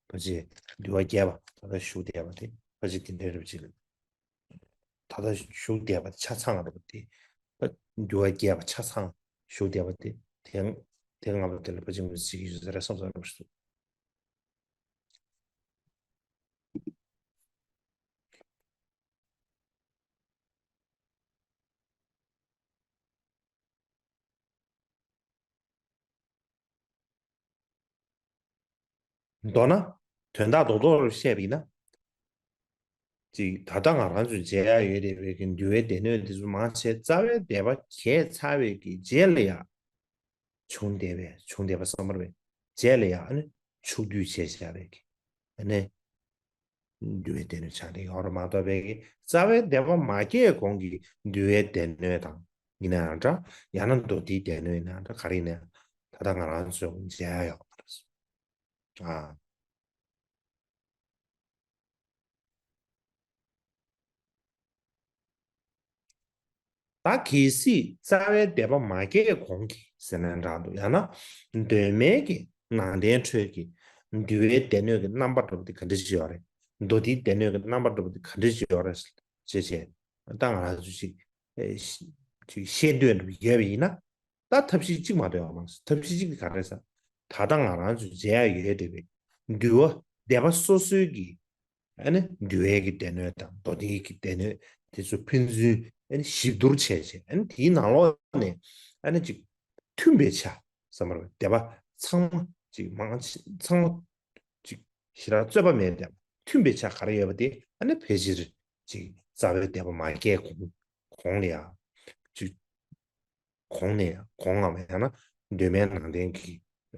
ཕལ་ཆེར་འདུལ་བ་རྒྱས་པ་ད་ལྟ་ཞུགས་བསྡད་པ་དེ་ཕལ་ཆེར་དེ་འདྲའི་རབ་ཅིག་ད་ལྟ་ཞུགས་བསྡད་པ་ཆ་ཚང་རེད་པ་དེ། འདུལ་བ་རྒྱས་པ་ཆ་ཚང་ཞུགས་བསྡད་པ་དེ་དེ་དེ་ལྔ་པོ་དེ་ལ་ཕལ་ཆེར་ངོས་འཛིན་བྱེད་ཀྱི་ཡོད་ས་རེད་བསམ་བསམ་རབ་ཞུ། མདོར་ན། དོན་དག་རྡོག་རྡོག་རུ་བཤད་པ་ཡིན་ན། ཅིག་ད་ལྟ་ང་རང་ཚོས་མཇལ་ཡག་ཡོད་བསྡད་པའི་གི་འདུལ་བའི་སྡེ་སྣོད་འདི་ཚོ་མང་ཆེ་རྩ་བའི་སྡེ་པ་གས་ཚར་བའི་གི་རྗེས་ལ་ཡང་བྱུང་བསྡད་པའི་བྱུང་བསྡད་པ་བསམ་པར་བའི་རྗེས་ལ་ཡང་ཨ་ནི་ཕྱོགས་བསྡུས་བྱས་བཞག་པའི་གི་ཨ་ནི་འདུལ་བའི་སྡེ་སྣོད་ཆགས་བསྡད་ཡོད་རེད་མ་གཏོགས་པའི་གི་རྩ་བའི་སྡེ་པ་མ་སྐྱེས་གོང་གི་འདུལ་བའི་སྡེ་སྣོད་དང་ཡིན་ན་ཡང་འདྲ། ཡང་ན་མདོ་སྡེའི་སྡེ་སྣོད་ཡིན་ན་ཡང་འདྲ། ག་རེ་ཡིན་ན་ཡང་ད་ལྟ་ང་རང་ཚོས་མཇལ་ཡག་ཡོད་མ་རེད། ཨ། ད་གལ་སྲིད་རྩ་བའི་སྡེ་པ་མ་སྐྱེས་གོང་གི་ཟེར་ན་འདྲ་འདུག་ཡང་ན་གདོད་མའི་གི་ནང་བསྟན་ཁྲོད་ཀྱི་འདུལ་བའི་སྡེ་སྣོད་ཀྱི་རྣམ་པ་འདྲ་པོ་དེ་ག་འདྲ་ཅིག་ཡོད་རེད། མདོ་སྡེའི་སྡེ་སྣོད་ཀྱི་རྣམ་པ་འདྲ་པོ་དེ་ག་འདྲ་ཅིག་ཡོད་རེད་ཅེས་བྱས། ད་ང་རང་ཚོ་ཅིག་ཨེ་ཅིག་ཤེས་འདོད་འདྲ་པོ་ཡོད་པ་ཡིན་ན། ད་ཐབས་ཤེས་གཅིག་མ་གཏོགས་ཡོད་མ་རེད། ཐབས་ཤེས་གཅིག་དེ་ག་རེ་ཟེར། ད་ལྟ་ང་རང་ཚོས་མཇལ་ཡག་ཡོད་བསྡད་པའི་འདུལ་བ་སྡེ་པ་སོ་སོའི་གི་ཨ་ནི་འདུལ་བའི་གི་སྡེ་སྣོད་དང་མདོ་སྡེའི་གི་སྡེ་སྣོད་དེ་ཚོ་ཕན་ཚུན་ཨ་ནི་ཞིབ་བསྡུར་བྱས་བྱས། ཨ་ནི་དེའི་ནང་ལོགས་ནས་ཨ་ནི་ཅིག་མཐུན་པའི་ཆ་བསམ་པར་སྡེ་པ་ཚང་མ་ཅིག་མང་ཆེ་ཚང་མ་ཅིག་ཞེ་དྲག་རྩོད་པ་མེད་དེ་མཐུན་པའི་ཆ་ག་རེ་ཡོད་པ་དེ་ཨ་ནི་ཕལ་ཆེར་ཅིག་རྩ་བའི་སྡེ་པ་མ་སྐྱེས་གོང་གོང་ལ་ཡང་ཅིག་གོང་ནས་གོང་ངམ་ཡང་ན་གདོད་མའི་ནང་བསྟན་གྱི་ཨ་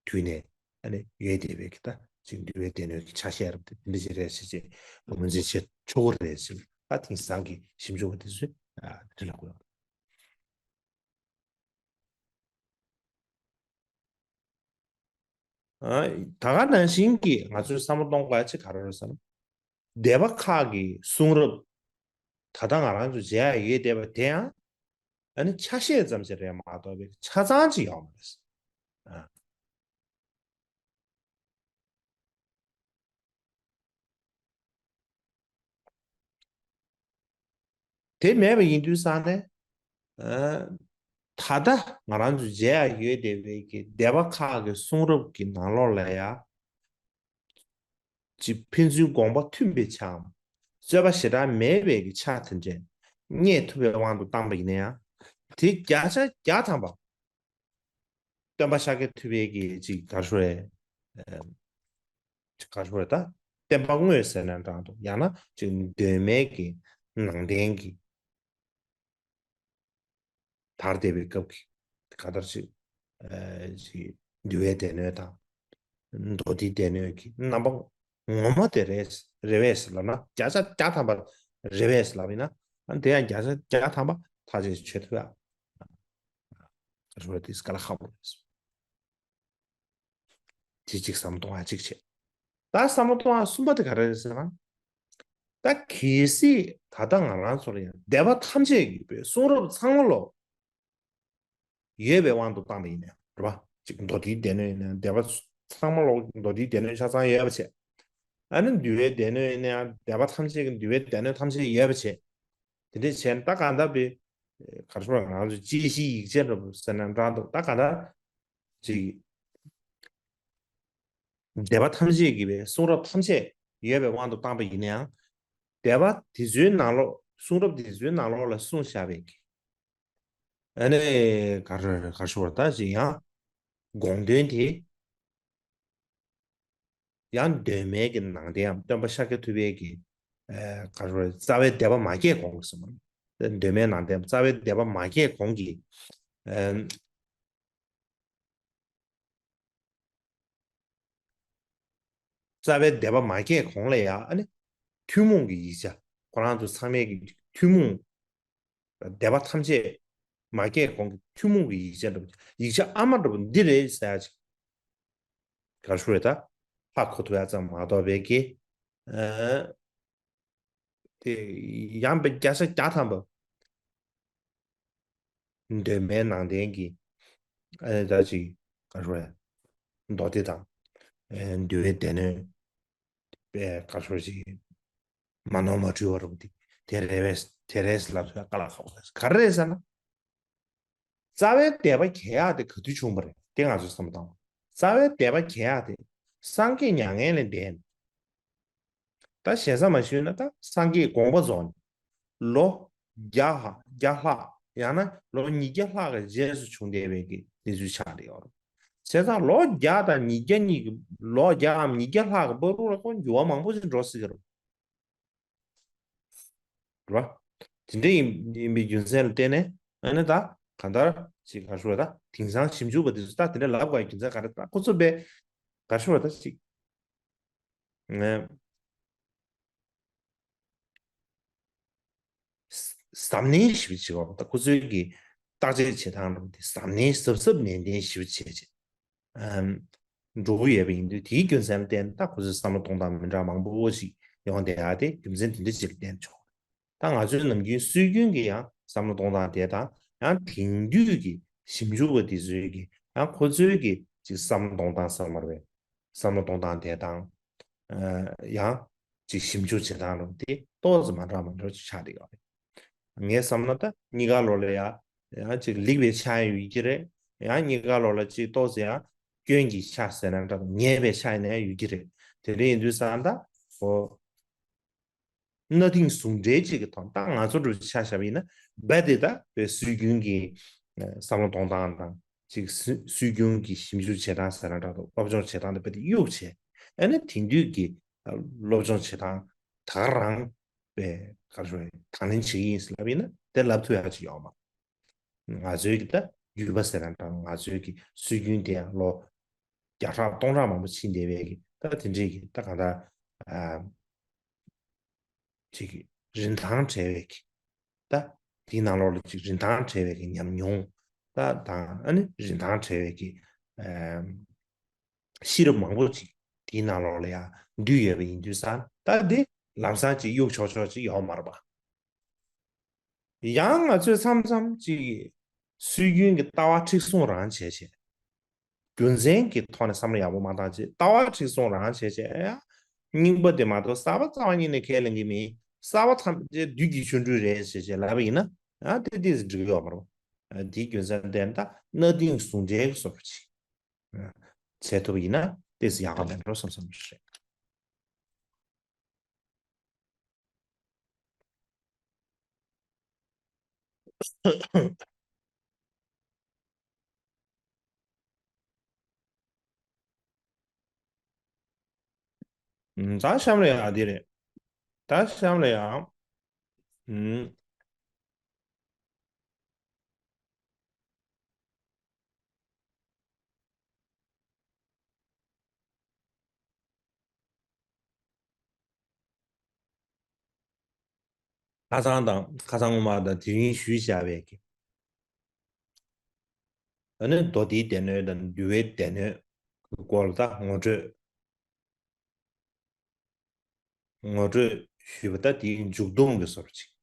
དུས་ནས་ཨ་ནི་ཡོད་བསྡད་པའི་གི་ད་ཅིག་འདུལ་བའི་སྡེ་སྣོད་ཀྱི་ཆ་ཤས་རབ་དེ་འདི་འདྲ་ཅིག་རེད་ཟེར་ཅིག་ངོས་འཛིན་བྱེད་ཆོག་གི་རེད་ཟེར། ད་དེང་སང་གི་ཞིབ་འཇུག་པ་དེ་ཚོས་ཨ་འདི་ལ་གོ་ཡོང་། ཨ་ད་ག་ནང་བཞིན་གྱི་ང་ཚོས་བསམ་བློ་གཏོང་དགོས་ཡ་ཅིག་ག་རེ་རེད་ཟེར་ན། སྡེ་པ་ཁག་གི་གསུང་རབ་ད་ལྟ་ང་རང་ཚོ་མཇལ་ཡ་ཡོད་བསྡད་པ་དེ་ཡང་ཨ་ནི་ཆ་ཤས་ཙམ་ཞིག་རེད་མ་གཏོགས་པའི་ཆ་ཚང་ཅིག་ཡོད་མ་རེད། ཨ། དེ་མེད་པ་ཡིན་དུས་ཙང་ནས། ཨ། ད་ལྟ་ང་རང་ཚོ་མཇལ་ཡ་ཡོད་བསྡད་པའི་གི་སྡེ་པ་ཁག་གི་གསུང་རབ་ཀྱི་ནང་ལོགས་ལ་ཡ། ཅིག་ཕན་ཚུན་དགོངས་པ་མཐུན་པའི་ཆའམ། རྩོད་པ་ཞེ་དྲག་མེད་པའི་གི་ཆ་དེ་འདྲས་རྙེད་ཐུབ་པའི་དབང་དུ་བཏང་པ་ཡིན་ན་ཡང་། དེ་བརྒྱ་ཆ་བརྒྱ་ཐམ་པ། སྟོན་པ་ཤཱཀྱ་ཐུབ་པའི་གི་ཅིག་ག་རེ་ཞུ་རེད། ཨ། ཅིག་ག་རེ་ཞུ་རེད་ད། བསྟན་པ་དངོས་ཟེར་ན་འདྲ་འདུག་ཡང་ན་ཅིག་གདོད་མའི་གི་ནང་བསྟན་གི་དར་བསྡད་པའི་སྐབས་ཀྱི་ག་ལྟར་ཅིག་ཨ། ཅིག་འདུལ་བའི་སྡེ་སྣོད་དང་མདོ་སྡེའི་སྡེ་སྣོད་ཀྱི་རྣམ་པ་ངོ་མ་དེ་རེད་རེད་པས་ལབ་ན། བརྒྱ་ཆ་བརྒྱ་ཐམ་པ་རེད་པས་ལབ་ཡིན་ན། ཨ། དེ་ཡང་བརྒྱ་ཆ་བརྒྱ་ཐམ་པ་ཐག་ཆོད་བྱེད་ཐུབ་ཡ། རེད་པ། དེ་དཀའ་ལས་ཁག་པོ་རེད། དེ་གཅིག་བསམ་བློ་གཏོང་ཡ་གཅིག་བྱས། ད་བསམ་བློ་གཏོང་ཡ་གསུམ་པ་དེ་ག་རེ་རེད་ཟེར་ན། ད་གལ་སྲིད་ད་ལྟ་ང་རང་ཚོ་ལ་ཡང་སྡེ་པ་ཐམས་ཅད་ཀྱི་པའི་གསུང་རབ་ཚང་མ་ལོ། ཡོད་པའི་དབང་དུ་བཏང་པ་ཡིན་ནའང་རེད་པ། ཅིག་མདོ་སྡེའི་སྡེ་སྣོད་ཡིན་ནའང་སྡེ་པ་ཚང་མ་ལོ་མདོ་སྡེའི་སྡེ་སྣོད་ཆ་ཚང་ཡོད་པ་བྱས། ཨ་ནི་འདུལ་བའི་སྡེ་སྣོད་ཡིན་ནའང་སྡེ་པ་ཐམས་ཅད་ཀྱི་འདུལ་བའི་སྡེ་སྣོད་ཐམས་ཅད་ཡོད་པ་བྱས། དེ་འདྲས་བྱས་ན་ད་གང་ལྟར་པའི་ག་རེ་ཞུ་དགོས་རེད། ང་ཚོ་དཔྱད་གཞིའི་ཡིག་ཆ་འདྲ་པོ་ཟེར་ན་འདྲ་འདུག་ད་གང་ལྟར་ཅིག་སྡེ་པ་ཐམས་ཅད་ཀྱི་པའི་གསུང་རབ་ཐམས་ཅད་ཡོད་པའི་དབང་དུ་བཏང་པ་ཡིན་ནའང་། སྡེ་པ་དེ་ཚོའི་ནང་ལོགས་གསུང་རབ་དེ་ཚོའི་ནང་ལོགས་ལ་གསུངས་བཞག་པའི་གི། ཨ་ནི་ག་རེ་ག་རེ་ཞུ་དགོས་རེད། ད་ཅིག་ཡང་དགོངས་དོན་དེ་ ཡང་གདོད་མའི་གི་ནང་དོན་ཡང་སྟོན་པ་ཤཱཀྱ་ཐུབ་པའི་གི་ག་རེ་རྩ་བའི་བཟླས་པ་མ་སྐྱེས་གོང་གི་སོ་མ། གདོད་མའི་ནང་དོན་རྩ་བའི་བཟླས་པ་མ་སྐྱེས་གོང་གི་རྩ་བའི་བཟླས་པ་མ་སྐྱེས་གོང་ལ་ཡང་ཨ་ནི་ཐུན་མོང་གི་ཡིག་ཆ། ཁོ་རང་ཚོ་ཚང་མའི་གི་ཐུན་མོང་བཟླས་པ་ཐམས་ཅད་མ་སྐྱེས་གོང་གི་ཐུན་མོང་གི་ཡིག་ཆ་འདྲ་པོ། ཡིག་ཆ་ཨ་མ་འདྲ་པོ་འདི་རེད་ཟེར་ཡ་ཅིག་ག་རེ་ཞུ་རེད་ད། ཧ་གོ་ཐུབ་ཡ་ཙམ་མ་གཏོགས་པའི་གི་ཨ་དེ་ཡང་པའི་བརྒྱ་ཆ་བརྒྱ་ཐམ་པ་གདོད་མའི་ནང་དོན་གྱི་ཨ་ནི་ད་ཅིག་ག་རེ་ཞུ་རེད། མདོ་སྡེ་དང་ཨ་འདུལ་བའི་སྡེ་སྣོད་པའི་ག་རེ་ཞུ་རེད་ཅིག་མ་ནོར་མ་འཁྲུལ་བ་རུ་དེ་དེ་རེད་པས། དེ་རེད་ལབ་ཚོད་དཀའ་ལས་ཁག་པོ་རེད། ག་རེ་རེད་ཟེར་ན། རྩ་བའི་བཟླས་པ་གྱེས་ཡག་དེ་ག་དུས་བྱུང་བ་རེད། དེ་ང་ཚོས་བསམ་བློ་བཏང་བ། རྩ་བའི་བཟླས་པ་གྱེས་ཡག་དེ་སངས་རྒྱས་མྱ་ངན་ལས་འདས་ནས། ད་ཞེ་ས་མ་ཞུས་ན་ད་སངས་རྒྱས་དགོངས་པ་རྫོགས་ནས་ལོ་བརྒྱ་ཧ་བརྒྱ་ལྷག་ཡང་ན་ལོ་ཉིས་བརྒྱ་ལྷག་གི་རྗེས་སུ་བྱུང་བསྡད་པའི་གི་གནས་ཚུལ་ཆགས་བསྡད་ཡོད་རེད། བྱས་ཙང་ལོ་བརྒྱ་དང་ཉིས་བརྒྱ་གཉིས་ཀྱི་ལོ་བརྒྱའམ་ཉིས་བརྒྱ་ལྷག་གི་བར་དུ་ལ་ཁོ་འགྱུར་བ་མང་པོ་ཞིག་འགྲོ་སྲིད་ཀྱི་རེད། རེད་བ། དེ་འདྲ་ཡིན་ཡིན་པའི་རྒྱུ་མཚན་ལ་བརྟེན་ནས་ཨ་ནི་ད་གང་ལྟར་ཅིག་ག་རེ་ཞུ་བ་ད་དེང་སང་ཞིབ་འཇུག་པ་དེ་ཚོ་ད་དེ་འདྲ་ལབ་དགོས་རྒྱུ་མཚན་ག་རེ་ད་ཁོ་ཚོ་པས་ག་རེ་ཞུ་བ་ད་ཅིག་ངས་གཟབ་ནན་ཞིབ་བྱེད་པ་ད་ཁོ་ཚོའི་གི་བརྟག་དཔྱད་བྱེད་སྟངས་ལ་དེ་གཟབ་ནན་གཟབ་གཟབ་ནན་ཏན་ཞིབ་བྱེད་བྱེད། ཨམ། འགྲོ་གི་ཡོད་པ་ཡིན་དུས་དེའི་རྒྱུ་མཚན་ལ་བརྟེན་ད་ཁོ་ཚོའི་བསམ་བློ་གཏོང་སྟངས་མི་འདྲ་མང་པོ་ཞིག་ཡོང་བསྡད་ཡ་དེ་རྒྱུ་མཚན་དེ་འདྲ་ཅིག་ལ་བརྟེན་ཆོག་ད་ང་ཚོའི་ནམ་རྒྱུན་སྲོལ་རྒྱུན་གྱི་ཡང་བསམ་བློ་གཏོང་སྟངས་དེ་དང་ཡང་དེང་དུས་ཀྱི་ཞིབ་འཇུག་པ་དེ་ཚོའི་གི་ཡང་ཁོ་ཚོའི་གི་ཅིག་བསམ་བློ་གཏོང་སྟངས་ཟེར་མ་རེད། བསམ་བློ་གཏོང་སྟངས་དེ་དང་། ཡང་ཅིག་ཞིབ་འཇུག་བྱེད་སྟངས་ལ་དེ་ཏོག་ཙམ་མ་འདྲ་མ་འདྲ་ཅིག་ཆགས་བསྡད་ཡོད་རེད། ངའི་བསམ་ན་ད་གཉིས་ཀ་ལོགས་ལ་ཡ་ཡང་ཅིག་ལེགས་པའི་ཆ་ཡང་ཡོད་ཀྱི་རེད། ཡང་གཉིས་ཀ་ལོགས་ལ་ཅིག་ཏོག་ཙམ་ཡང་སྐྱོན་གྱི་ཆ་ཟེར་ན་འདྲ་དང་ཉེས་པའི་ཆ་ཡིན་ན་ཡང་ཡོད་ཀྱི་རེད། དེ་འདྲ་ཡིན་དུས་ཙང་ད་ཁོ་གནའ་དེང་ཟུང་འབྲེལ་ཅིག་གི་ཐོག་ད་ང་ཚོ་འདྲ་ཆ་བཞག་པ་ཡིན་ན་རྦད་དེ་ད་བའི་སྲོལ་རྒྱུན་གྱི་བསམ་བློ་གཏོང་སྟངས་དང་ཅིག་སྲོལ་རྒྱུན་གྱི་ཞིབ་འཇུག་བྱེད་སྟངས་ཟེར་ན་འདྲ་དང་སློབ་སྦྱོང་བྱེད་སྟངས་དེ་རྦད་དེ་གཡུག་བྱས། ཨ་ནི་དེང་དུས་ཀྱི་སློབ་སྦྱོང་བྱེད་སྟངས་ད་ག་རང་པའི་ག་རེ་ཞུ་དང་ལེན་བྱེད་ཀྱི་ཡིན་ཟེར་ལབ་ཡིན་ན་དེ་ལབ་ཐུབ་ཡག་ཅིག་ཡོད་མ་རེད། ང་ཚོའི་གི་ད་བརྒྱུད་པ་ཟེར་ན་འདྲ་ང་ཚོའི་གི་སྲོལ་རྒྱུན་དེ་ཡང་ལོ་བརྒྱ་ཕྲག་སྟོང་ཕྲག་མང་པོ་ཕྱིན་བསྡད་པའི་གི་ད་དེ་འདྲའི་གི་ད་གང་ལྟར་ཨ་ཅིག་གི་རིན་ཐང་བྲལ་བའི་གི་ད་དེའི་ནང་ལོགས་ལ་ཅིག་རིན་ཐང་བྲལ་བའི་གི་ཉམས་མྱོང་ད་དང་ཨ་ནི་རིན་ཐང་བྲལ་བའི་གི་ཨ་ཤེས་རབ་མང་པོ་ཅིག་དེའི་ནང་ལོགས་ལ་ཡང་འདུས་ཡོད་པ་ཡིན་དུས་ཙང་ད་འདི་ལམ་སང་ཅིག་གཡུག་ཆོག་ཆོག་ཅིག་ཡོད་མ་རེད་པ། ཡང་ང་ཚོས་མཚམས་མཚམས་ཅིག་སྲོལ་རྒྱུན་གྱི་ལྟ་བ་མཁྲེགས་བཟུང་རང་བྱས་བྱས། རྒྱུ་མཚན་གྱི་ཐོག་ནས་བསམ་བློ་ཡག་པོ་མ་བཏང་བྱས་ལྟ་བ་མཁྲེགས་བཟུང་རང་བྱས་བྱས་ཡང་རྙིང་པ་དེ་མ་གཏོགས་གསར་པ་རྩ་བ་ཉིད་ནས་ཁས་ལེན་གྱི་མིན། གསར་པ་ཐམས་ཅད་བདུད་ཀྱི་ཆོ་འཕྲུལ་རེད་ཟེར་བྱས་ལབ་པ་ཡིན་ན་ཡང་དེ་ཏོག་ཙམ་འགྲིག་གི་ཡོད་མ་རེད། དེའི་རྒྱུ་མཚན་དེ་ད་གནའ་དེང་ཟུང་འབྲེལ་གྱི་བཟོ་འདྲ་ཅིག་བྱེད་ཐུབ་པ་ཡིན་ན་ཏོག་ཙམ་ཡག་པོ་མེད་འགྲོ་བསམ་བསམ་རེད། ད་གཤམ་ལ་ཡང་འདི་རེད། ད་གཤམ་ལ་ཡང་། ཁ་སང་དང་ཁ་སང་སྔོན་མ་དང་དེ་རིང་ཞུས་བཞག་པའི་གི། ཨ་ནི་མདོ་སྡེའི་སྡེ་སྣོད་དང་འདུལ་བའི་སྡེ་སྣོད་ཀྱི་སྐོར་ལ་ད་ངོ་སྤྲོད། ངོ་སྤྲོད་ཞུས་པ་ད་དེའི་མཇུག་སྡོམ་གྱི་བཟོ་འདྲ་ཅིག་